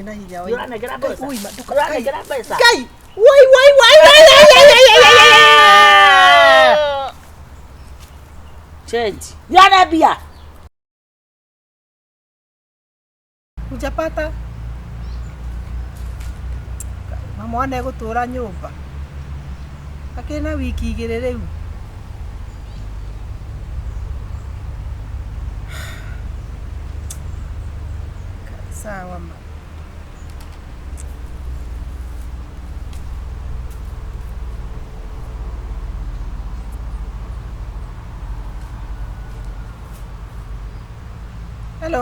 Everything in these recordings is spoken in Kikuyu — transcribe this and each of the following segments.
Na hinya wa Nĩũranengera mbeca? Ui, ma- nduka- Nĩũranengera mbeca? Ngai! Wai, wai, wai, wai, wai, wai, wai, wai, wai, wai. Change. Nĩũrane mbia? Hujapata? Mama wana egũtũra nyũmba akĩrĩ na wiki igĩrĩ rĩu. Sawa ma. Hello.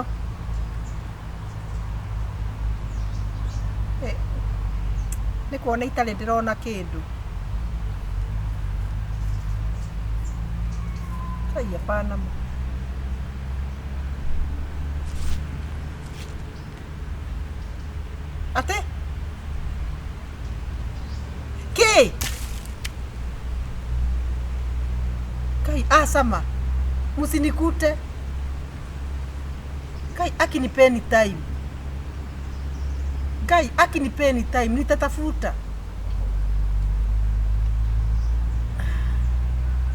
Eh, nĩ kuona itarĩ ndĩrona kĩndũ. Ai, hapana ma. Atĩ? Kĩ? Kai, asama. Msinikute. Kai, akinipeni time. Kai, akinipeni time, nitatafuta.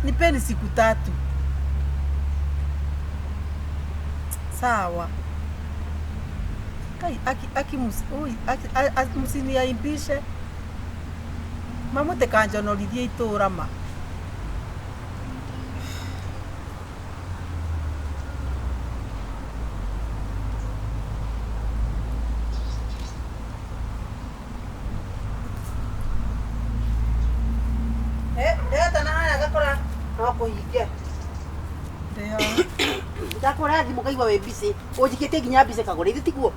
Nipeni siku tatu. Sawa. Kai, aki, aki, mus, ui, aki, a, a, msiniaibishe. Mamũtikanjonorithie itũra ma. Ndetana harĩa ngakora no kũhinge. Ndĩ haha. Ndakũhũrĩra thimũ ngaigua wĩ busy. Ũnjikĩtie nginya busy kagũra ithe tiguo?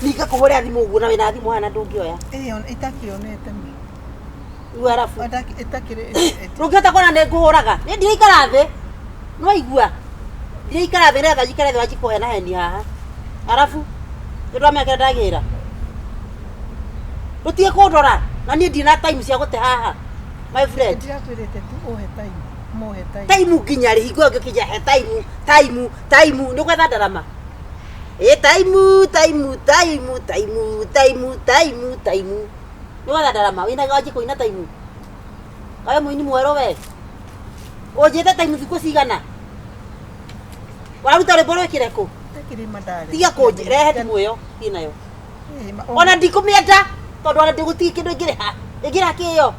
Ningakũhũrĩra thimũ ũguo na wĩna thimũ haha na ndũngĩoya. Ĩyo itakĩonete ma. Rĩu arabu. Itakĩrĩ Ndũngĩhota kuona nĩ ngũhũraga. Niĩ ndiraikara thĩ. Nĩwaigua? Ndiraikara thĩ nĩgetha njikare thĩ wanjie kũhenahenia haha. Arabu nĩndwamenya kĩrĩa ndagĩra. Ndũtige kũndora na niĩ ndirĩ na time cia gũte haha. My friend. Ndirakwĩrĩte tu ũhe time. Mũhe time. Time nginya rĩ hingo ĩyo ngĩkinya he time time time nĩ gwetha ndarama. Ĩ time time time time time time time. Nĩ gwetha ndarama wĩna wanjie kũina time. Kaĩ mũini mwerũ we. Ũnjĩte time thikũ cigana? Ũraruta rwĩmbo rwĩkĩre kũ? Itakĩrĩ ma ndarĩ. Tiga kũnjĩ rehe thimũ ĩyo thiĩ nayo. Ĩ, ma- Ona ndikũmĩenda tondũ ona ndĩgũtiga kĩndũ ĩngĩrĩha. Ĩngĩrĩha kĩyo.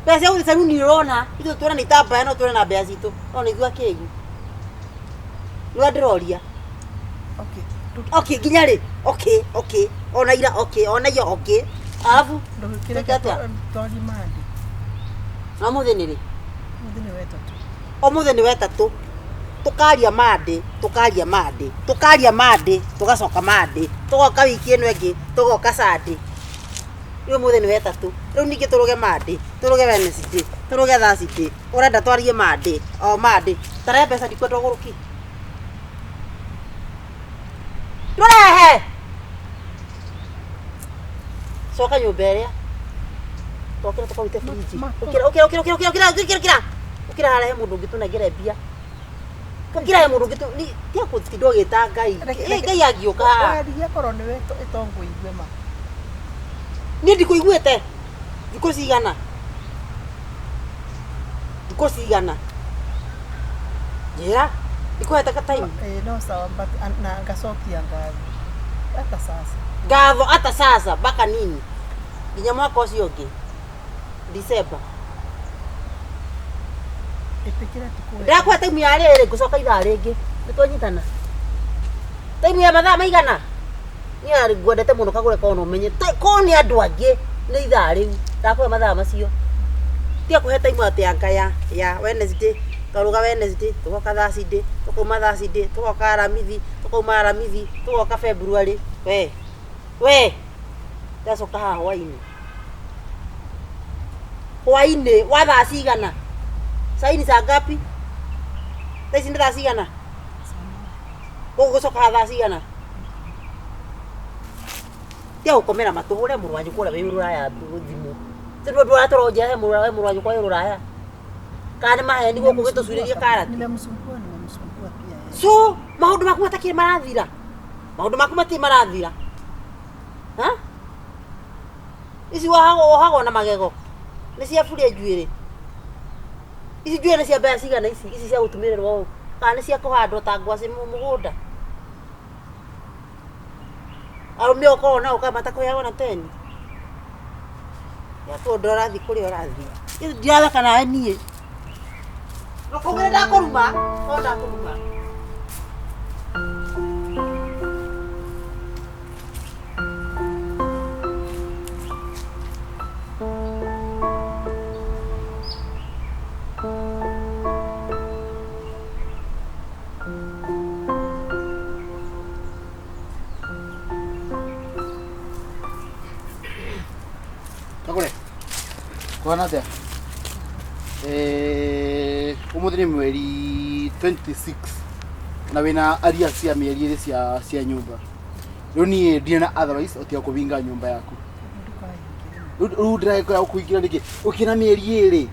Mbeca cia gũthiĩ caruni ũrona ithuĩ twĩna nĩ itambaya no twĩna na mbeca citũ no nĩ ithuĩ akĩgu. Nĩwe ndĩroria. Okay. Okay nginya rĩ? Okay okay ona ira okay ona iyo okay. Arabu Ndũgĩkĩreke twĩke atĩa? twarie Monday. Na ũmũthĩ nĩ rĩ? Ũmũthĩ nĩ wetatũ. Ũmũthĩ nĩ wetatũ. Tũkaria Monday, tũkaria Monday, tũkaria Monday, tũgacoka Monday, tũgoka wiki ĩno ĩngĩ, tũgoka Sunday. Rĩu ũmũthĩ nĩ wetatũ. Rĩu ningĩ tũrũge Monday, tũrũge Wednesday, tũrũge Thursday. Ũrenda twarie Monday, o Monday. Tarehe mbeca ndikwenda ũgũrũki. Ndũrehe! Coka nyũmba ĩrĩa. Tokĩra tũkarute fridge. Ma- Ũkĩra, ũkĩra, ũkĩra, ũkĩra, ũkĩra, ũkĩra, ũkĩra, ũkĩra. Ũkĩra harehe mũndũ ũngĩ tũnengere mbia. Ũkĩra he mũndũ ũngĩ tũ- ni- tiga gũtinda ũgĩta Ngai. Reke- Ĩ, reke- Ngai angĩũka haha. Waririe akorwo nĩwe ĩtongũigue ma. Niĩ ndikũiguĩte. Thikũ cigana? Thikũ cigana? Njĩra. Ndikũhete ka time. Ĩ, no sawa but na ngacokia ngatho. Hata sasa. Ngatho ata sasa mpaka nini? Nginya mwaka ũcio ũngĩ. December. Ĩtĩkĩra tu kũhe. Ndakũhe time ya rĩrĩ ngũcoka ithaa rĩngĩ. Nĩ twanyitana. Time ya mathaa maigana? Niĩ ngwendete mũno kagũre korwo no ũmenye. Korwo nĩ andũ angĩ nĩ ithaa rĩu. Ndakũhe mathaa macio. Tiga kũhe time atĩ anga ya ya Wednesday, twarũga Wednesday, tũgoka Thursday, tũkauma Thursday, tũgoka Aramithi, tũkauma Aramithi, tũgoka February. We. We. Ndacoka haha hwainĩ. Hwainĩ wa thaa cigana? Saa ni saa ngapi? Thaa ici nĩ thaa cigana? Ũgũcoka haha thaa cigana? Tiga gũkomera matũ hũre mũrũ wa nyũkwa ũrĩa wĩ rũraya thimũ. Tondũ ndũratũra ũnjĩra he mũrũ wa nyũkwa wĩ rũraya. Kana nĩ maheni gũkũ ũgĩtũcurĩria karati. Nimemsumbua, nimemsumbua pia yeye. So maũndũ maku matakĩrĩ marathira. Maũndũ maku matirĩ marathira. Ha? Ici wohagwo wohagwo na magego. Nĩ cia burĩ njuĩrĩ. Ici njuĩrĩ nĩ cia mbeca cigana ici? Ici cia gũtumĩrĩrwo ũũ? Kana nĩ cia kũhandwo ta ngwacĩ mũgũnda? Arũme ũkoragwo nao kaĩ matakũheaga ona teni? Yakũndora ũrathiĩ kũrĩa ũrathiĩ. Ndiratheka nawe niĩ. Ndũkauge ndakũruma, no ndakũruma. Kagure. Kwana atia? Eh, umuthi ni mweri 26 na wina aria cia mieri iri cia cia nyumba. Riu nie ndirĩ na otherwise otiga kũbinga nyumba yaku. Riu ndĩragĩkora gũkũingĩra nĩkĩ? Ũkĩna mĩeri ĩrĩ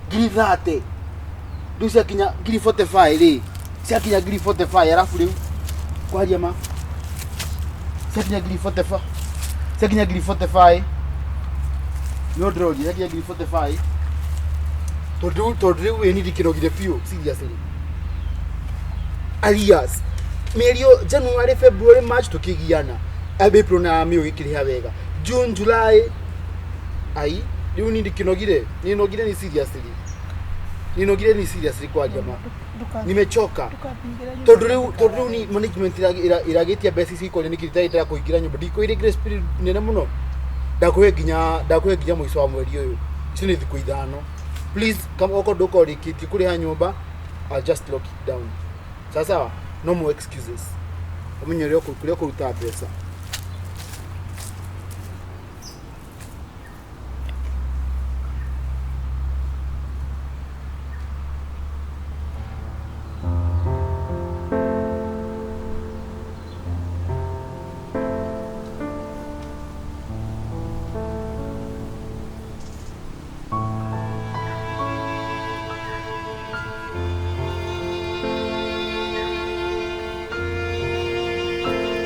ngiri 30 rĩu ciakinya ngiri 45 rĩ ciakinya ngiri 45 arabu rĩu kwaria ma ciakinya ngiri 45 ciakinya ngiri 45 no ndĩroria ciakinya ngiri 45 tondũ tondũ rĩu ĩ niĩ ndikĩnogire biũ seriously arrears mĩeri ĩyo January February March tũkĩgiana April na May ũgĩkĩrĩha wega June July ai rĩu niĩ ndikĩnogire nĩnogire ni seriously nĩnogire ni seriously kwaria ma nimechoka tondũ rĩu tondũ rĩu ni management ĩragĩtia mbeca ici ikoria nĩkĩ ndĩragĩtara kũingĩra nyũmba ndikũire grace period nene mũno ndakũhe nginya ndakũhe nginya mũico wa mweri ũyũ icio nĩ thikũ ithano please kama okorwo ndũkorwo ũrĩkĩtie kũrĩha nyũmba I'll just lock it down sawa sawa no more excuses ũmenye ũrĩa kũrĩa ũkũruta mbeca.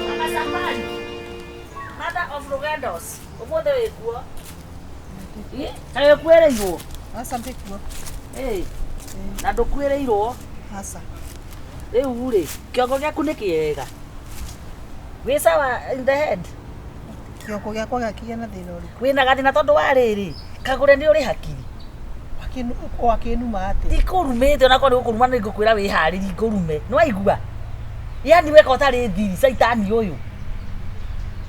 Mama Safari, mother of Rugendos, ũmũthĩ wĩ kuo? Kaĩ ũkuĩrĩirwo? Aca ndĩkuo. Ĩ, na ndũkuĩrĩirwo? Aca. Rĩu rĩ, kĩongo gĩaku nĩ kĩega? Wĩ sawa in the head? Kĩongo gĩakwa gĩakĩgĩa na thĩna ũrĩkũ? Wĩna gathĩna tondũ wa rĩrĩ, kagũre nĩ ũrĩ hakiri. Wakĩnuma atĩa? Ndikũrumĩte onakorwo nĩ gũkũruma nĩ ngũkwĩra wĩharĩrie ngũrume. Nĩ waigua? Yani weka ũtarĩ thiri caitani ũyũ.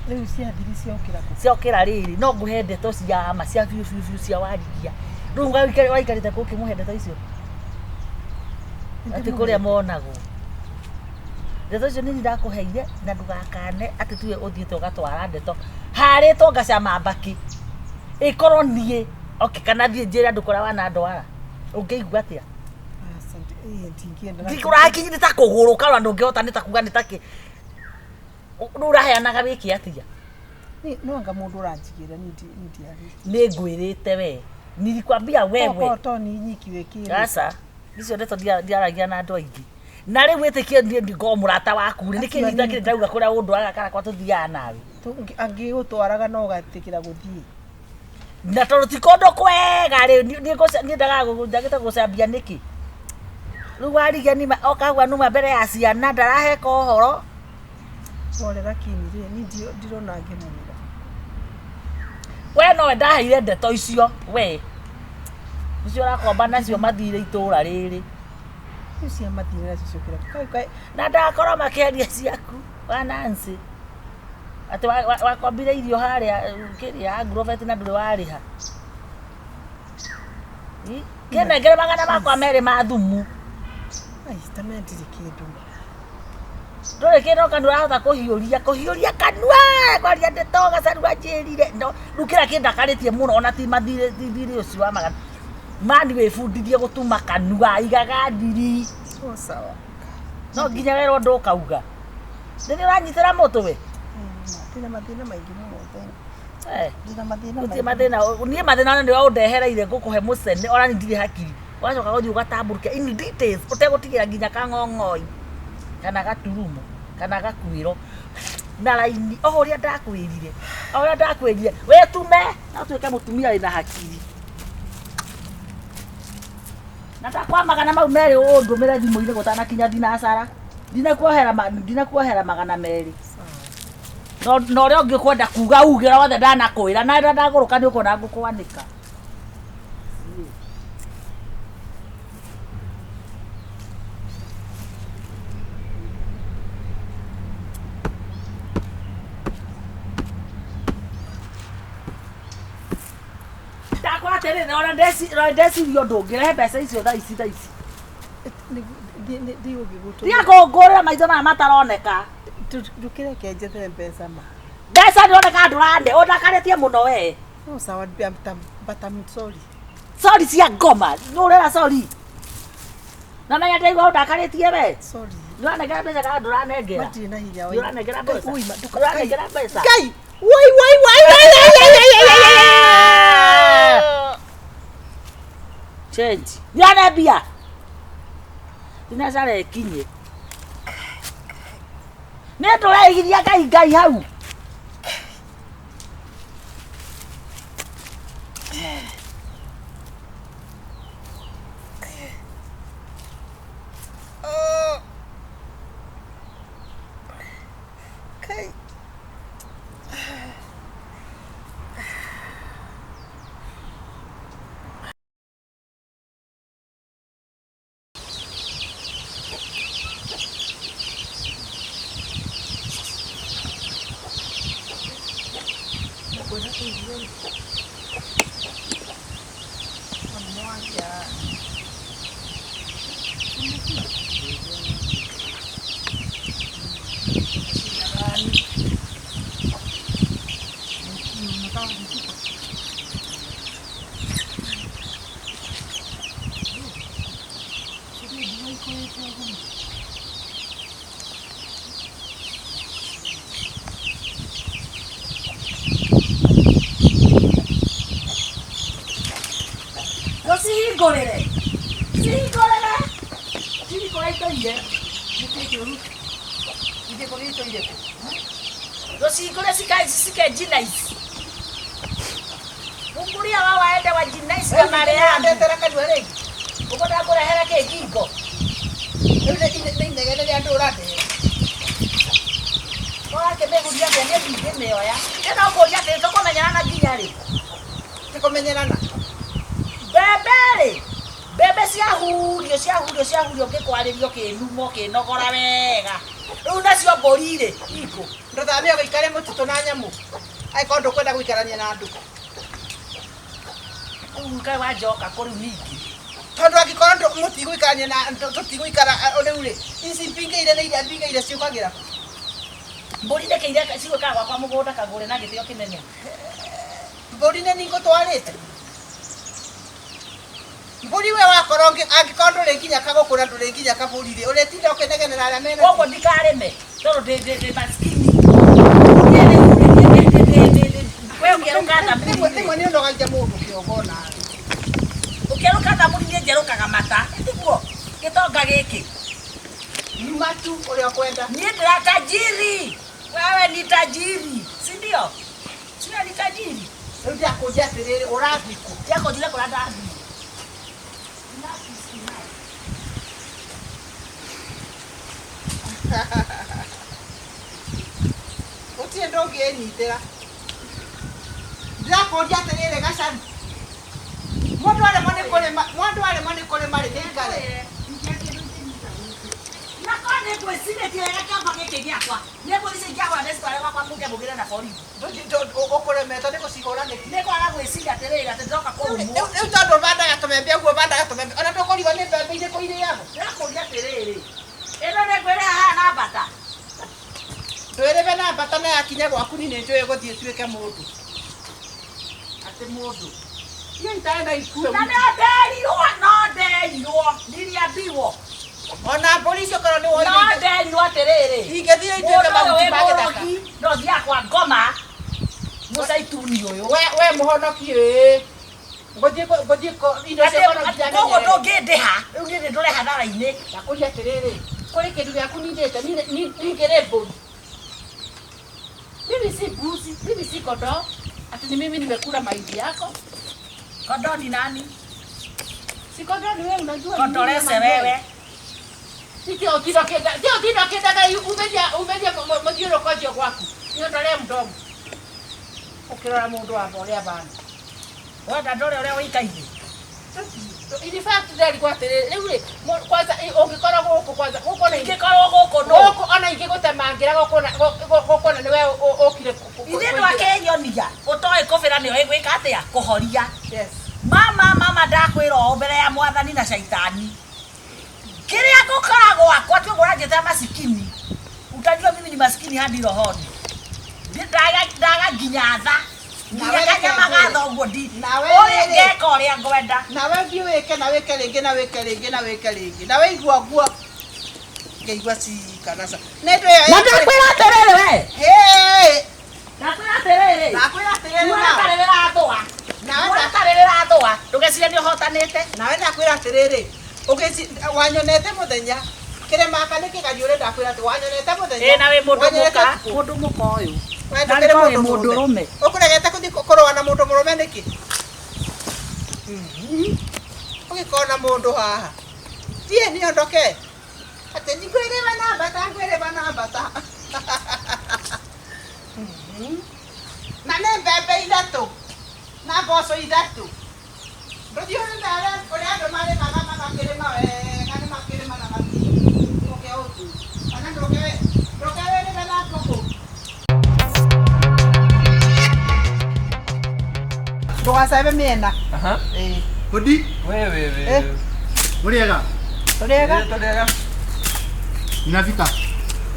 Rĩu cia thiri ciokĩra kũ? Ciokĩra rĩrĩ, no ngũhe ndeto cia ma cia biũ biũ biũ cia warigia. Rĩu waikarĩte kũ ũkĩmũhe ndeto icio? Atĩ kũrĩa monagwo. Ndeto icio nĩ niĩ ndakũheire na ndũgakane atĩ tiwe ũthiĩte ũgatwara ndeto. Harĩtwo ngacama mbakĩ. Ĩkorwo niĩ okay, kana thiĩ njĩre andũ kũrĩa wanandwara. Ũngĩigua atĩa? Ndikũrakinya nĩ ta kũgũrũ karora ndũngĩhota nĩ ta kuga nĩ ta kĩ. Rĩu ũraheanaga wĩke atĩa? No anga mũndũ ũranjigĩra niĩ ndiarĩtie. Nĩ ngwĩrĩte we. Nilikwambia wewe. To ni nyiki wĩkĩrĩte. Aca. Icio ndeto ndiaragia na andũ aingĩ. Na rĩu wĩtĩkie niĩ ngorwo mũrata waku rĩ, nĩkĩ Acio ningĩ ndauga kũrĩa ũndwaraga kana kwa tũthiaga nawe. Angĩgũtwaraga no ũgatĩkĩra gũthiĩ. Na tondũ ti kũndũ kwega rĩ, niĩ ndagaga njagĩte gũcambia nĩkĩ? Rĩu warigia nima okagua numa mbere ya ciana ndaraheka ũhoro. Pole lakini rĩ, niĩ ndirona ngĩmwĩra. We nowe ndaheire ndeto icio we. Icio ũrakomba nacio mathirĩ itũra rĩrĩ. Rĩu cia mathirĩ nacio ciokĩra kũ? Kaĩ Na ndakorwo makĩaria ciaku wa Nancy. Atĩ wakombire irio harĩa kĩrĩa Agrovet na ndũrĩ warĩha. Kĩnengere magana makwa merĩ ma thumu. Ai, ta me ndirĩ kĩndũ. Ndũrĩ kĩndũ kanua ũrahota kũhiũria, kũhiũria kanua, kwaria ndeto gacaru anjĩrire. No, rĩu kĩrĩa kĩndakarĩtie mũno ona ti mathirĩ, ti thirĩ ũcio wa magana. Mani wĩbundithie gũtuma kanua, igaga thiri. O sawa. No nginya werwo ndũkauga. Nĩ ũranyitĩra mũtwe? Ndĩna mathĩna maingĩ mũno. Eh. Ndĩna mathĩna Gũtirĩ maingĩ. mathĩna, niĩ mathĩna nĩwe ũndehereire ngũkũhe mũcene, ona niĩ ndirĩ hakiri. Ũgacoka gũthiĩ ũgatambũrũkia in details, ũtegũtigĩra nginya kang'ong'oi, kana gaturumo, kana gakuĩro. Na raini o ũrĩa ndakwĩrire, o ũrĩa ndakwĩrire wĩtume na ũtuĩke mũtumia wĩna hakiri. Na ndakwa magana mau merĩ ũndũmĩre thimũ-inĩ gũtanakinya thinacara. Ndinakuohera 200. No na ũrĩa ũngĩ ũkwenda kuga uge ũrĩa wothe ndanakwĩra na rĩrĩa ndagũrũka nĩ ũkuona ngũkwanĩka. Ndakwa atĩrĩrĩ, ona ndeciria ũndũ ũngĩ, rehe mbeca icio thaa ici thaa ici. Ndigũgĩgũtũmĩra. Tiga kũngũrĩra maitho maya mataroneka. Ndũkĩreke njethe mbeca ma. Mbeca ndĩroneka ndũrane, ũndakarĩtie mũno we. No sawa, but I'm sorry. Sorry cia ngoma, nĩ ũrera sorry. Na menya ndaigua ũndakarĩtie we. Sorry. Nĩũranengera mbeca kana ndũranengera? Matirĩ na hinya wa. Nĩũranengera mbeca? Ui, ma- nduka- Nĩũranengera mbeca? Ngai! Woi woi woi woi woi woi woi woi woi. Change. Nĩũrane mbia? Thinacara ĩkinye. Nĩ ndũreigithia Ngai Ngai hau. Ngai. Ndũcihingũrĩre. Cihingũrĩre. Cihingũre itoire. Ndũcihingũre cikenjinaici. Fungulia wao waende wajinaici na mare yangu. Ndetera kanua rĩngĩ. Ũguo ndakũrehera kĩ ngingo. Rĩu nĩ inegene rĩa andũ ũrandehe. Wakĩmĩhuria atĩa niĩ ndingĩmĩoya. Ĩno ũkũria atĩ tũkũmenyerana nginya rĩ? Tũkũmenyerana. Mbembe rĩ, mbembe ciahurio ciahurio ciahurio ngĩkwarĩrio kĩnumo kĩnogora wega. Rĩu nacio mbũri rĩ, ikũ. Ndũthame ũgĩikare mũtitũ na nyamũ. Angĩkorwo ndũkwenda gũikarania na andũ. Rĩu kaĩ wanjoka kũ rĩu ningĩ. Tondũ angĩkorwo mũtigũikarania na tũtigũikara rĩu rĩ, ici mbingĩire nĩ iria mbingĩire ciũkagĩra kũ? Mbũri nĩkĩ iria cigũikara gwakwa mũgũnda kagũre na gĩtĩo kĩnene? Mbũri nĩ niĩ ngũtwarĩte. Mbũri we wakorwo angĩkorwo ndũrĩ nginya kagũkũ na ndũrĩ nginya kabũri rĩ, ũrĩtinda ũkĩnegenera arĩa mena. Koguo ndikarĩme tondũ ndĩ maskini. We ũkĩerũka thamuri Rĩmwe rĩmwe nĩ ũnogagia mũndũ kĩongo nawe. Ũkĩerũka thamuri niĩ njerũkaga mata. Tiguo gĩtonga gĩkĩ. Nyuma tu ũrĩa ũkwenda. Niĩ ndĩra tajiri. Wewe ni tajiri, si ndio? Sio ni tajiri. Rĩu ndĩrakũria atĩrĩrĩ, ũrathiĩ kũ? Ndiakũnjire kũrĩa ndathiĩ. Gũtirĩ ndũngĩnyitĩra. Ndĩrakũria atĩrĩrĩ Gacaru. Mũndũ aremwo nĩ kũrĩma, mũndũ aremwo nĩ kũrĩma rĩ, nĩaikare. Na korwo nĩ ngwĩcirĩtie wega kĩongo gĩkĩ gĩakwa, nĩ mbũri icio ingĩagũra ndĩcitware gwakwa mũke mũgĩre na borithi. Ũkũremetwo nĩ gũcihũra nĩkĩ? Nĩ kwaga gwĩciria atĩrĩrĩ atĩ ndĩroka kũrumwo. Rĩu tondũ ũbandaga tũmembe ũguo ũbandaga tũmembe, ona ndũkũrigwo nĩ mbembe irĩkũ irĩagwo. Ndĩrakũria atĩrĩrĩ, ĩno nĩ ngwĩrĩha haha na mbata. Ndwĩrĩbe na mbata na yakinya gwaku niĩ nĩnjũĩ gũthiĩ ĩtuĩke mũndũ. Atĩ mũndũ. Iria itarĩ na ikue. Na no nderirwo, no nderirwo, niliambiwo. Ona mbũri icio korwo nĩ No woire nderirwo atĩrĩrĩ. ingĩthiĩ ituĩke Mũndũ ũyũ mahuti wĩ ma gĩthaka. mũrogi no thiaga kwa ngoma mũcaituni ũyũ. We mũhonoki ĩĩ. Ngũthiĩ ngũthiĩ indo Atĩ cio korwo nginya koguo menyerere. ndũngĩndĩha rĩu niĩ nĩndũreha hathara-inĩ. Ndakũria atĩrĩrĩ, kũrĩ kĩndũ gĩaku nindĩte ningĩrĩ mbũri. Mimi si mbuzi, mimi si kondoo. Ati ni mimi nimekula mahindi yako. Kondoo ni nani? Si kondoo ni wewe unajua. ni mimi Kondolese ama ni wewe. Sio utino kenda, sio utino kenda na umeja umeja muthiũrũrũko ũcio gwaku. Niondolee mdomo. Ũkĩrora mũndũ wa ũrĩa bana. Wenda ndore ũrĩa ũikaire. In fact ndarigwo atĩrĩrĩ, rĩu rĩ, kwanza ũngĩkorwo gũkũ kwanza gũkũ na Ingĩkorwo gũkũ nũ. gũkũ ona ingĩgũtemangĩra gũkũ na gũkũ na nĩwe ũkire Ithe ndwakĩnyonia. Ũtoĩ kũbĩra nĩoĩ gwĩka atĩa? Kũhoria. Yes. Mama mama ndakwĩra ũũ mbere ya mwathani na shaitani. Kĩrĩa ngũkora gwakwa ti ũguo ũranjĩta masikini. Utajua mimi ni masikini hadi rohoni. Ndaga nginya tha. Nginya Nawe reke kanyama ga ngwĩre. thoguo ndi. Nawe Ũrĩa rĩrĩ. ngeka ũrĩa ngwenda. Nawe thiĩ wĩke na wĩke rĩngĩ na wĩke rĩngĩ na wĩke rĩngĩ. Na waigua guo ngĩigua ci kana ca. Nĩ ndũ ĩyo. Na ndakwĩra atĩrĩrĩ we. Hey! Ndakwĩra atĩrĩrĩ. Ndakwĩra atĩrĩrĩ Muona nawe. tarĩ rĩrathũa. Nawe Muona tarĩ rĩrathũa. Ndũgecirie nĩ ũhotanĩte. Nawe ndakwĩra atĩrĩrĩ, ũgĩci wanyonete mũthenya kĩrĩmaka nĩ kĩgariũre ndakwĩra atĩ wanyonete mũthenya. Ĩ na wĩ mũndũ wanyonete mũka. ũtukũ. Mũndũ mũka ũyũ. We Na ndũkĩrĩ nĩkorwo wĩ mũndũ mũndũ mũrũme. ũrũme. Ũkũregete kũthiĩ kũrũa na mũndũ mũrũme nĩkĩ? Ũgĩkona mũndũ haha. Thiĩ niondoke. Atĩ ngwĩrĩba na mbata, ngwĩrĩba na mbata. Na nĩ mbembe ithatũ na mboco ithatũ. Ndũthiĩ ũrĩme ũrĩa andũ marĩmaga magakĩrĩma wega nĩ makĩrĩma na mathiĩ. Ũke ũthiĩ. Kana ndũke ndũke wĩrĩme na ngũkũ. Ndũgacebe mĩena. Aha. Ĩĩ. Hodi, Wewe Eh. wewe. mũrĩega? Tũrĩega? Tũrĩega. Ninafika.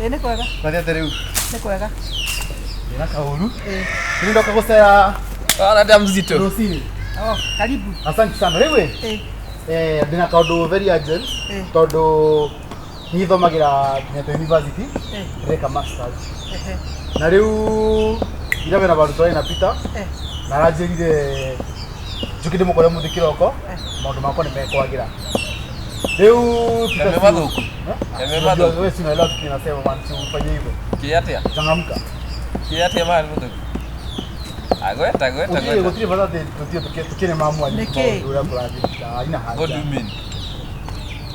Ĩĩ nĩ kwega, Kwathiĩ rĩu? nĩ kwega. Ndĩna kaũru. Ĩĩ. Rĩu ndoka gũcera Ana nda mzito. rũcinĩ. Oh, karibu. Asante sana. Rĩu ĩ, Ĩĩ. ndĩna kaũndũ very urgent Eh. tondũ niĩ thomagĩra Kenyatta University Eh. ndĩreka masters Ehe. na rĩu ira mena vandũ twarĩ na Peter Eh. na aranjĩrire njũke ndĩmũkore mũthĩ kĩroko Eh. maũndũ makwa nĩ mekwagĩra rĩu Peter Yame si- mathũku. Eh? Yame Unajua, mathũku. wewe si unaelewa kitu ninasema man, si ufanye hivyo. Kĩ atĩa? Changamka. Kĩ atĩa man mũthũku? Agweta agweta Gũtirĩ agweta. gũtirĩ bata atĩ tũthiĩ tũkĩre mamu anyu Nĩkĩ? maũndũ ũrĩa kũrathiĩ. Haina What do haja. you mean?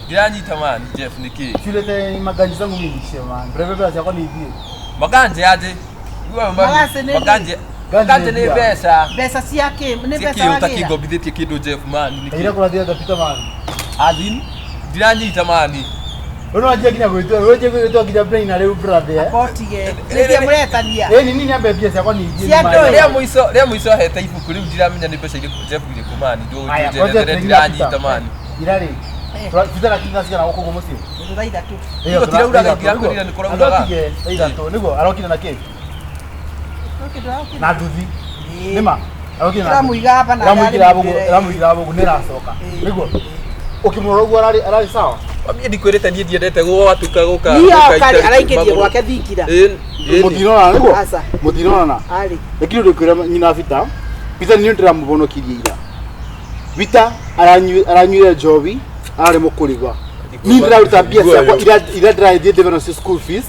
Ndiranyita man Jeff nĩkĩ? Siulete maganji zangu mimi niishe man. Breve pesa ciakwa nĩ ithiĩ. Maganje aje. Igua Maganje nĩ Maganje. Ganje Maganje nĩ nĩ mbia. mbeca. Mbeca cia kĩ? Nĩ mbeca Sikĩ wagĩra? ũtakĩngombithĩtie kĩndũ Jeff man Na ira nĩkĩ? kũrathiĩ atĩa Peter man? As in ndiranyita man. Rĩu no wanjie nginya gwĩtua, rĩu wanjie gwĩtua nginya brain na rĩu brother. eh. Botige. Nĩkĩĩ mũretania? Ĩĩ nini niambe mbia ciakwa nĩ ithiĩ. Cia ndũĩ. Rĩa mũico rĩa mũico hete ibuku rĩu ndiramenya nĩ mbeca irĩkũ Jeff irĩkũ man. Aya, Ndũnjerethere ndiranyita man. Ira rĩ. Peter akinya cigana gũkũ ũguo mũciĩ? Nĩ thaa ithatũ. Ĩyo, Nĩguo tirauraga, thaa ithatũ, ndirakwĩrire nĩ kũrauraga. Arokire thaa ithatũ, nĩguo arokire na kĩ? Ũkĩ Na nduthi. Nĩma? Arokire na nduthi. Ndĩramũiga hapa na Ĩramũigĩra ndarĩ bũguo, mbere. ĩramũigĩra bũguo nĩ ĩracoka. Ĩĩ. Nĩguo? Ũkĩmũrora ũguo ararĩ ararĩ sawa? Niĩ ndikwĩrĩte niĩ ndiendete gwatuka gũka. Niĩ gũka oka rĩ, itarĩ araingĩrie magũrũ. gwake thingira. Ĩĩ, ĩĩ. Mũtinonana nĩguo? Aca. Mũtinonana. Arĩ. Lakini ndĩkwĩra nyina Vita, Vita nĩ ndĩramũhonokirie ira. Vita aranyuire njohi araremwo kũrĩha. Niĩ ndĩraruta mbia ciakwa iria ndĩrathiĩ ndĩbe nacio school fees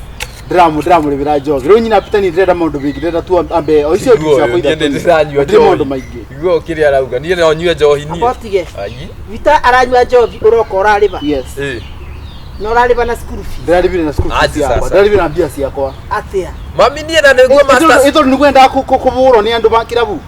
ndĩramũrĩhĩra njohi. Rĩu nyina Vita niĩ ndĩrenda maũndũ maingĩ ndĩrenda tu ambe o icio mbia ciakwa Niĩ ithatũ. ndĩranyua Ndirĩ maũndũ njohi. maingĩ. Igua kĩrĩa arauga niĩ no nyue njohi niĩ. Abotige. Ai. Vita aranyua njohi ũroka ũrarĩba. Yes. Ĩĩ. Na ũrarĩba na school fees. Ndĩrarĩhire na school fees Aje ciakwa. sasa. Ndĩrarĩhire na mbia ciakwa. Atĩa? Mami niĩ na nĩguo masters. Ĩ tondũ nĩguo endaga kũbũrwo nĩ andũ ma kĩrabu.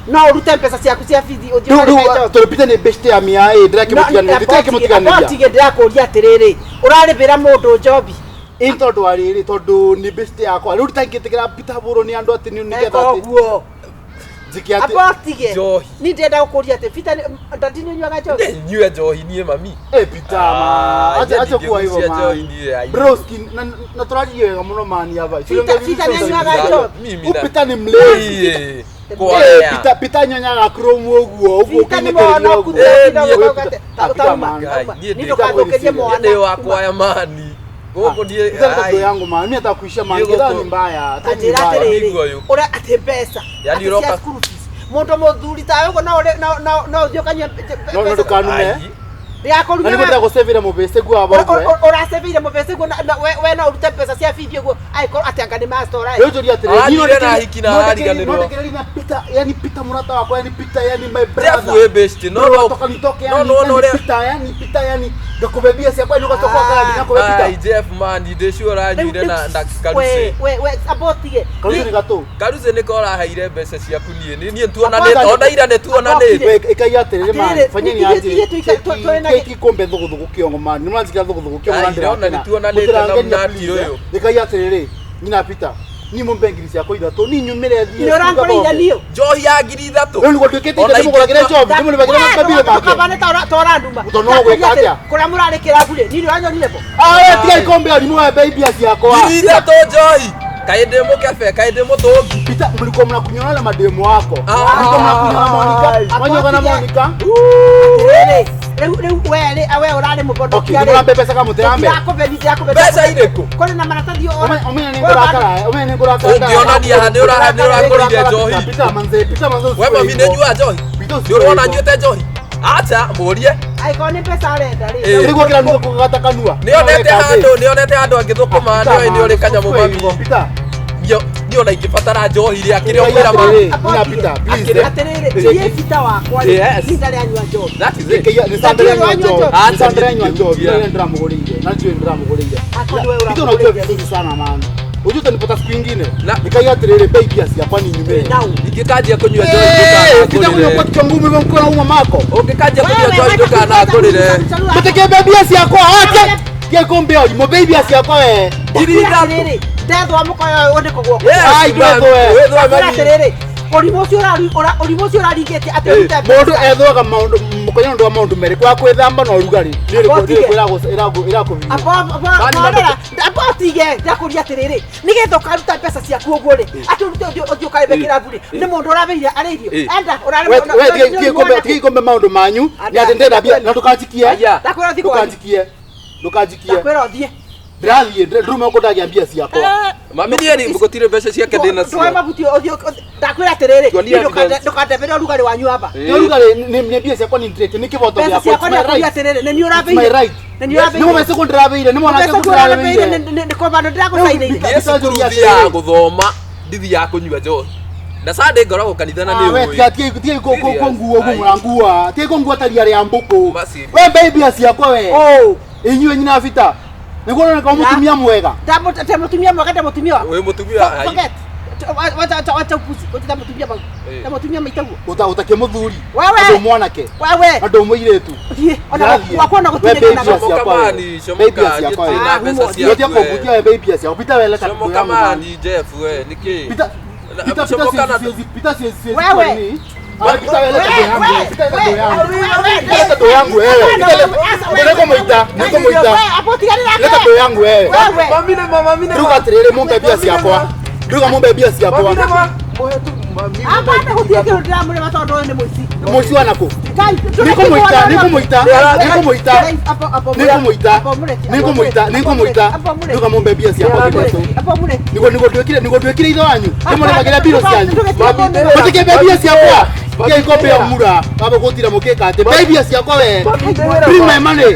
No ũrute mbeca ciaku cia bithi ũthiĩ Rĩu ũkarĩhe rĩu njohi. tondũ Peter nĩ best ya mia ĩ ndĩrakĩmũtiganĩria ndĩrakĩmũtiganĩria. Abotige ndĩrakũria atĩrĩrĩ, ũrarĩbĩra mũndũ njohi. Ĩ tondũ wa rĩrĩ tondũ nĩ best yakwa rĩu nditangĩtĩkĩra Peter bũrwo nĩ andũ atĩ nĩ nĩgetha Eka atĩ ũguo. njĩke atĩ Abotige. Njohi. Niĩ ndĩrenda gũkũria atĩ Vita ndadi nĩ ũnyuaga njohi? Nyue njohi niĩ mami. Eh Peter ma Ah, acha acha kuwa hivyo ndingĩgucia njohi man niĩ, ai. broski na tũraririe wega mũno man hapa Peter nĩ anyuaga njohi. Mimi na. Peter nĩ mlevi Ĩĩ. Eh, Kwaya. Peter Peter nyonyaga chrome ũguo ũguo Vita nĩ ũkĩnĩkĩrĩria mũhonoku ũguo. Eh, ta niĩ- ũgate- Ah, Peter tauma, man. tauma. Niĩ Niĩ ndĩ- ndũgathũkĩrie Niĩ mwana. ndĩ wa kwaya mani. Gũkũ niĩ. Peter nĩ ai. tondũ yangu man mimi nataka kuishia man Niĩ githaa gũkũ- ni mbaya Ta time ni njĩra mbaya atĩrĩrĩ Nĩguo ũyũ. ũrĩa atĩ mbeca Yaani atĩ cia ũroka- school fees mũndũ mũthuri tawe ũguo no ũrĩ- no- no- no ũthiĩ ũkanyua no no ndũkanume Ai. Na nĩguo ndagũcevĩra mũbĩcĩ guo wa bogo. Ũracebeire mũbece guo we no ũrute mbeca cia bithi ũguo angĩkorwo atĩ anga nĩ mastora. Rĩu njũria atĩrĩrĩ, Athire na hiki na ariganĩrwo. no ndĩkĩrĩrie na Peter, yani Peter mũrata wakwa, yani Peter, yani my Jeff brother. wĩ best, no Bro, no toka nitoke, no yani, no no yani ũrĩa Peter, yani Peter, yani ngakũbe ciakwa nĩũgacoka ũkara nginya kũbe Ai Peter. Jeff man ndĩ sure ũranyuire na karuci. We abotige. Karuci nĩ gatũ. Karuci nĩko ũraheire mbeca ciaku niĩ. Niĩ tuonanĩte ona ira nĩ tuonanĩte. We, ĩkai atĩrĩrĩ man, Atĩrĩrĩ, fanyeni ithuĩ- atĩ, ithuĩ tũrĩ na- keki kombe thũgũthũgũ kĩongo man, nĩ mũranjĩkĩra thũgũthũgũ kĩongo na Ai, ndĩrona ndĩrakena. nĩ tuonanĩte na Mũtirangenia, mũnati please, ũyũ. eh. Ĩkai atĩrĩrĩ, nyina Peter, niĩ mũmbe ngiri ciakwa ithatũ, niĩ nyumĩre thiĩ Nĩ ũrangoreire niũ. Njohi ya 3000. Rĩu nĩguo nduĩkĩte Ona ithe ndĩmũgũragĩre ingĩtua- njohi, ndĩmũrĩhagĩre mabirĩ make. Ndũkabane ta ũranduma. Tondũ no gwĩka atĩa? Kũrĩa mũrarĩ kĩrabu rĩ, niĩ nĩ ũranyonire bo. Ah, we, tiga ikombe arimũ wa bei mbia ciakwa. 3000 njohi. Kaĩ ndĩ mũkebe, kaĩ ndĩ mũtũngi. Peter, mlikuwa mnakunywana na mademu wako. Ah. Mlikuwa mnakunywa na Monica. Mwanyoka na Monica. Atĩrĩrĩ, rĩu we rĩ, we ũrarĩ Okay, mũbodokia nĩ mũrambe mbeca kamũtirambe. Ndirakũbeni, ndirakũbeni. Mbeca irĩkũ? Kũrĩ na maratathi o. Omenya nĩ ngũrakara, omenya nĩ ngũrakara. Ũngĩonania ha nĩ ũragũrire njohi. Peter manze, Peter manze. We mami nĩ nyuaga njohi. Peter Nĩ ũrona nyuĩte njohi? Acha mũrie. Angĩkorwo nĩ mbeca arenda rĩ. Ĩ. Nĩguo kĩra nduka kũgata kanua. Nĩonete handũ, nĩonete handũ angĩthũkũma nĩoĩ nĩ ũrĩ kanyamũ mami. Peter. Niĩ ona ingĩbatara njohi rĩ akĩrĩ o Ĩkai kwĩra mami. atĩrĩrĩ, Nyina Peter, please. eh. Atĩrĩrĩ, niĩ Peter wakwa rĩ, Yes. niĩ ndarĩ anyua njohi. That is it. Nĩ Sandra nyua njohi. Acha Nĩ Sandra nyua njohi. Yeah. Nĩ ndĩramũgũrĩire. Na njũĩ ndĩramũgũrĩire. Akorwo nĩwe Peter unajua ũramũgũrĩire. vizuri sana man. Unajua utanipata siku ingine. Na- Nikai atĩrĩrĩ bei mbia ciakwa ni nyumĩre. Nau. Ingĩkanjia kũnyua njohi Eh, Peter kunywa ndũkanangũrĩre. kwa kichwa ngumu hivyo mkono uma mako. Ũngĩkanjia kũnyua njohi ndũkanangũrĩre. Mutekembe mbia ciakwa ache. Tie kombe oji, mo bei mbia ciakwa we. 3000. Atĩrĩrĩ, ndethwa mũkoyo ũyũ nĩ kũgwo. Yes, Ai, ndwethwo we. wĩthwa mami. Atĩrĩrĩ, ũrimũ ũcio ũrimũ ũcio ũraringĩte atĩ ũrute mbeca. Mũndũ ethwaga maũndũ mũkonyo nĩ ũndũ wa maũndũ merĩ kwa kwĩthamba na ũrugarĩ. Nĩ Abotige. ĩrĩkũ ĩrakũhiũria. Abotige ndakũria atĩrĩrĩ nĩgetha ũkaruta mbeca ciaku ũguo rĩ atĩ ũrute ũthiĩ ũkarĩme kĩrabu rĩ nĩ mũndũ ũrabeire arĩ irio enda We tigai kombe maũndũ manyu. Nĩ atĩ ndĩrenda mbia na ndũkanjikie. Aya. Ndakwĩra ũthiĩ kwanyu. Ndũkanjikie. Ndũkanjikie. Ndakwĩra ũthiĩ. Ndĩrathiĩ ndĩruma kũndagia mbia ciakwa. Mami niĩ rĩ gũtirĩ mbeca ciake ndĩ nacio. Ndũe mabuti ũthiĩ ndakwĩra atĩrĩrĩ Tuonie evidence. ndũkandebere ũrugarĩ wanyu aba. Nĩ ũrugarĩ nĩ mbia ciakwa nĩ ndĩrĩte nĩ kĩboto Mbeca gĩakwa. ciakwa It's my ndakũria right. atĩrĩrĩ nĩ niĩ It's my ũrabeire. right. Nĩ niĩ ũrabeire. Nĩ mũmece kũndĩrabeire nĩ mwanake Mbeca ũrabeire kũndĩrabeire. nĩ kwa bandũ ndĩragũcainĩire. Niĩ cukuru thiaga gũthoma ndithiaga kũnyua njohi. Na Sunday ngoragwo kanitha na Ah, we nĩ tiga ũĩ. tiga tiga ko ko Serious. ko nguo Ai. ngura ngua tiga ko ngua taria ria mbuku Maci. we bei mbia ciakwa we Oh. inyuĩ nyina Peter nĩguo ũroneka mũtumia mwega Ndamũtumia mwega ndamũtumia wakwa. Wĩ mũtumia ai. Forget. Wacha wacha upuzi. Wacha ndamũtumia mau. Eh. Ndamũtumia maitaguo. ũtakĩ mũthuri Wewe. andũ mwanake Wewe. andũ mũirĩtu Thiĩ. Ona Ndĩrathiĩ. gwakwa ona We gũtirĩ bei na mbia Comoka ciakwa we. mani, Bei mbia comoka, ciakwa we. gĩtirĩ na mbeca Ah, ciaku Nĩũtige we. kũmbutia we bei mbia ciakwa Peter we leta Comoka ndũ yangu man. mani Jeff we nĩkĩ? Peter Na- Peter Peter comoka na- siwezi Peter siwezi siwezi Wewe. kwa nini? Ah, Peter we leta ndũ yangu Wewe. Peter leta ndũ yangu Wewe. Peter leta ndũ yangu wewe Peter leta nĩkũmũita nĩkũmũita leta ndũ yangu wewe Wewe. Mami nĩ ma, mami nĩ ma. Nduga atĩrĩrĩ mũmbe mbia ciakwa nduga mũmbe mbia ciakwa Mami nĩ ma. Mũhe tu mami. Hapana gũtirĩ kĩndũ ndĩramũrĩma tondũ ũyũ nĩ mũici. mũici wa nakũ Ngai, nĩkũmũita nĩkũmũita nĩkũmũita nĩkũmũita nĩkũmũita nĩkũmũita nduga mũmbe mbia ciakwa kĩnetũ nĩguo nĩguo nduĩkire nĩguo nduĩkire ithe wanyu nĩmũrĩmagĩra mbirũ cianyu mũtikĩmbe mbia ciakwa kĩa ikombe ya mura wamba gũtira mũkĩka atĩ mbe mbia ciakwa we bring my money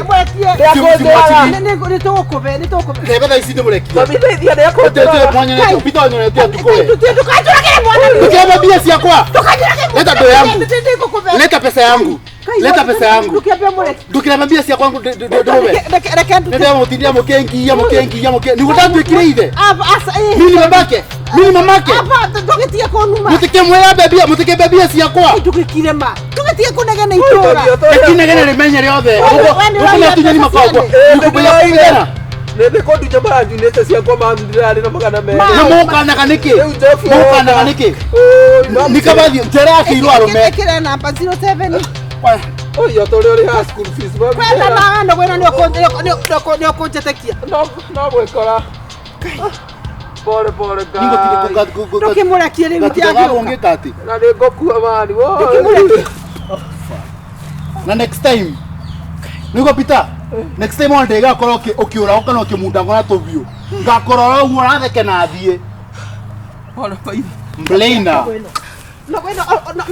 Nĩtũgũkũbe nĩtũgũkũbe. rebe thaa ici ndĩmũrekie Mami ndeithia nĩekũnjũraga. mwanyonete Peter wanyonete atukũ we Ndũkanjũragĩre mwana. ndũkĩmbe mbia ciakwa Ndũkanjũragĩre Leta ndoo yangu. Leta pesa yangu. Leta pesa yangu. Ndũkĩambe mũreke. Ndukirebe mbia ciakwa ndũrũme. Reke ndute. Nende mutindia mukengia mukengia muke. Niguo ndatuĩkire ithe. Asa ĩ. Mimi ni babake. Mimi ni mamake. Aba ndũgĩtige kũnuma. Mutikemwĩra mbia mutikembe mbia ciakwa. Ndũgĩkire ma. Ndũgĩtige kũnegena itũra. Ekinegene rĩmenye rĩothe. Wewe, wewe nĩ Ũkũmenya tunyani makagwa. Nĩkũmenya kũigana. Nĩ kũndunya maranjunĩte ciakwa mami ndĩrarĩ na 200. Ma. Na mũkanaga nĩkĩ? Rĩu Jeff Mũkanaga nĩkĩ? Oi, mami. Nĩkabathiĩ njera yakĩirwo arũme. Ĩkĩra namba 07. Oi, o ta ũrĩa ũrĩhaga school fees mami. Kwenda na no gwena nĩ ũkũnjĩtĩkia. No no gwĩkora. Pole pole Ngai. Ndũkĩmũrekie rĩu itiagĩũka. Ngĩka atĩ. Na nĩ ngũkua mani. Woi. Ndũkĩmũrekie. Na next time nĩguo Peter next time ona ndĩgakorwo ũkĩũragwo kana ũkĩmundangwo na tũbiũ ngakorora ũguo ũratheke na thiĩ Pole pole. mblina No gwena no.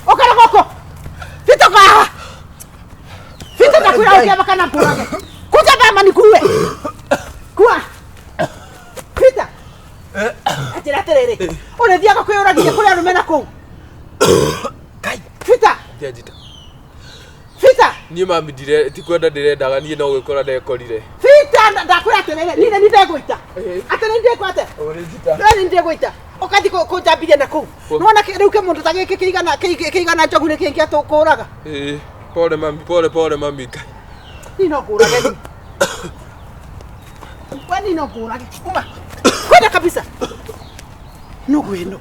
Ũkara gũkũ. Fitoka haha. Ndakwĩra ũkĩamba kana ngũrage. Kuja mama nikuue. Kua. Peter. Njĩra atĩrĩrĩ. Ũrĩthiaga kwĩyũragia kũrĩ arũme na kũu. Peter. Ndianjita. Peter. Niĩ mami ndire ti kwenda ndĩrendaga niĩ no gwĩkora ndekorire. Peter ndakwĩra atĩrĩrĩ niĩ nĩ ndegũita. Atĩ nĩ ndegũita. Ũrĩnjita. Nĩ nĩ ndegũita. Ũgathiĩ kũnjambithia na kũu. Nĩwona rĩu kĩmũndũ ta gĩkĩ kĩigana kĩigana njogu nĩ kĩngĩ atũkũraga. Ĩĩ, pole mami, pole pole mami. Ngai. Niĩ no ngũrage niĩ. We niĩ no ngũrage. Uma. Kwenda kabisa. Nũgũ ĩno.